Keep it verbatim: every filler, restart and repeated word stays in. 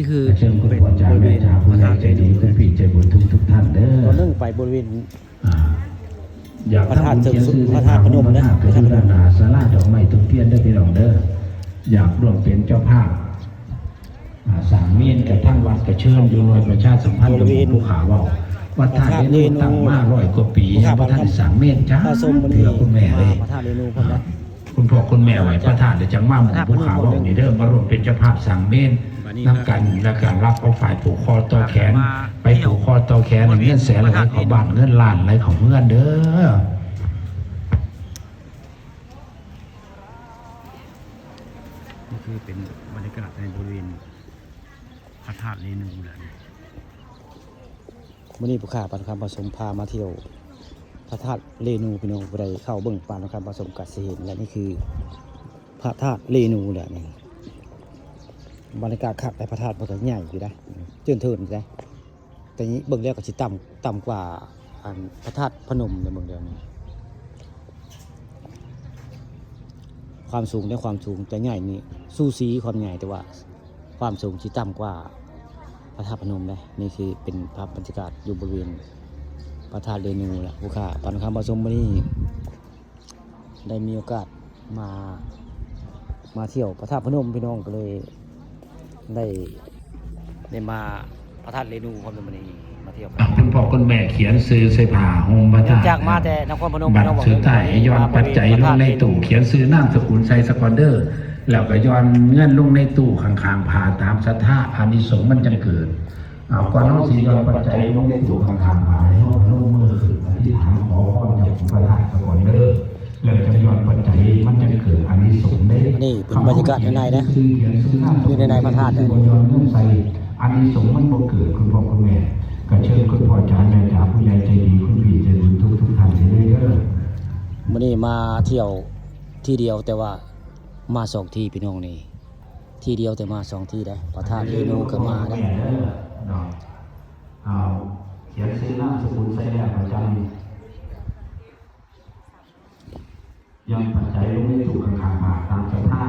คือเชิญคุณพ่อจ๋าแม่จ๋าผู้ใหญ่ใจดีคุณพี่ใจบุญทุกทุกท่านเด้อ ตอนนึงไปบริเวณ อ่า อยาก พระธาตุ ทำบุญเขียนชื่อ พระธาตุพนมนะ พระธาตุพนม พระธาตุพนม ก็อยู่ด้านหน้าศาลาดอกไม้ทูบเทียนเด้อพี่น้องเด้อ อยากร่วมเป็นเจ้าภาพ อ่า สร้างเมนกับทางวัดก็เชิญอยู่ หน่วยประชาสัมพันธ์ บริเวณ กับผู้ข่าวเว้า วัดท่าเรนูตั้งมาร้อยกว่าปี ยังบ่ทันได้สร้างเมนจ้า พระสงฆ์มื้อนี้ เทื่อคุณแม่เอ้ย มาพระธาตุเรนูพร้อมนะ คุณพ่อคุณแม่ไหว้พระธาตุ แล้วจังมาหมู่ผู้ข่าวเว้านี่เด้อ มาร่วมเป็นเจ้าภาพสร้างเมนนำกัน แล้วก็รับเอาฝ่ายผูกคอต่อแขน ไปผูกคอต่อแขน เงินแสนไหลเข้าบ้าน เงินล้านไหลเข้าเฮือนเด้อ นี่คือเป็นบรรยากาศในบริเวณพระธาตุเรนูแหละนี่ มื้อนี้ผู้ข่าวปันคำผสมพามาเที่ยวพระธาตุเรนูพี่น้อง ผู้ใดเข้าเบิ่งปานคำผสมก็สิเห็น และนี่คือพระธาตุเรนูแหละนี่ บรรยากาศคัก แต่พระธาตุมันก็ใหญ่อยู่นะ เจินเทินอยู่นะ แต่นี้เบิ่งแล้วก็สิต่ำ ต่ำกว่าอันพระธาตุพนมเลย เบิ่งแล้วนี่ ความสูงในความสูงจะใหญ่นี่สูสีความใหญ่ แต่ว่าความสูงสิต่ำกว่าพระธาตุพนมนะ นี่คือเป็นภาพบรรยากาศอยู่บริเวณพระธาตุเรนูแหละ ผู้ข่าวปันคำผสมมื้อนี้ ได้มีโอกาสมา มาเที่ยวพระธาตุพนมพี่น้องก็เลย ได้ ได้มาพระธาตุเรนูพร้อมมื้อนี้มาเที่ยว คุณพ่อคุณแม่เขียนชื่อใส่ผ้าห่มพระธาตุ จากมาแต่นครพนม บัตรสุดท้ายย้อนปัจจัยลงในตู้ เขียนชื่อนามสกุลใส่สะก่อนเด้อ แล้วก็ย้อนเงินลงในตู้ข้างๆผ้าตามศรัทธา อานิสงส์มันจังเกิด เอา ก่อนเฮาสิย้อนปัจจัยลงในตู้ข้างๆผ้า ให้เฮาพนมมือขึ้นอธิษฐานขอพรจากองค์พระธาตุสะก่อนเด้อ แล้วจังย้อนปัจจัย มันจังเกิดอานิสงส์เด้ อันนี้เป็นบรรยากาศข้างในนะ ชื่อเขียนชื่อนามสกุล อยู่ในในพระธาตุ บ่ย้อนเงินใส่ อานิสงส์มันบ่เกิด คุณพ่อคุณแม่ ก็เชิญคุณพ่อจ๋าแม่จ๋าผู้ใหญ่ใจดี คุณพี่ใจบุญทุกๆท่านเด้อ มื้อนี้มาเที่ยวที่เดียวแต่ว่ามาสองที่พี่น้องนี่ ที่เดียวแต่มาสองที่ได้ พระธาตุเรนูก็มาได้ เนาะ เอา เขียนชื่อนามสกุลใส่แล้วประจำ ย้อนปัจจัยลงในตู้ข้างๆผ้าตามศรัทธา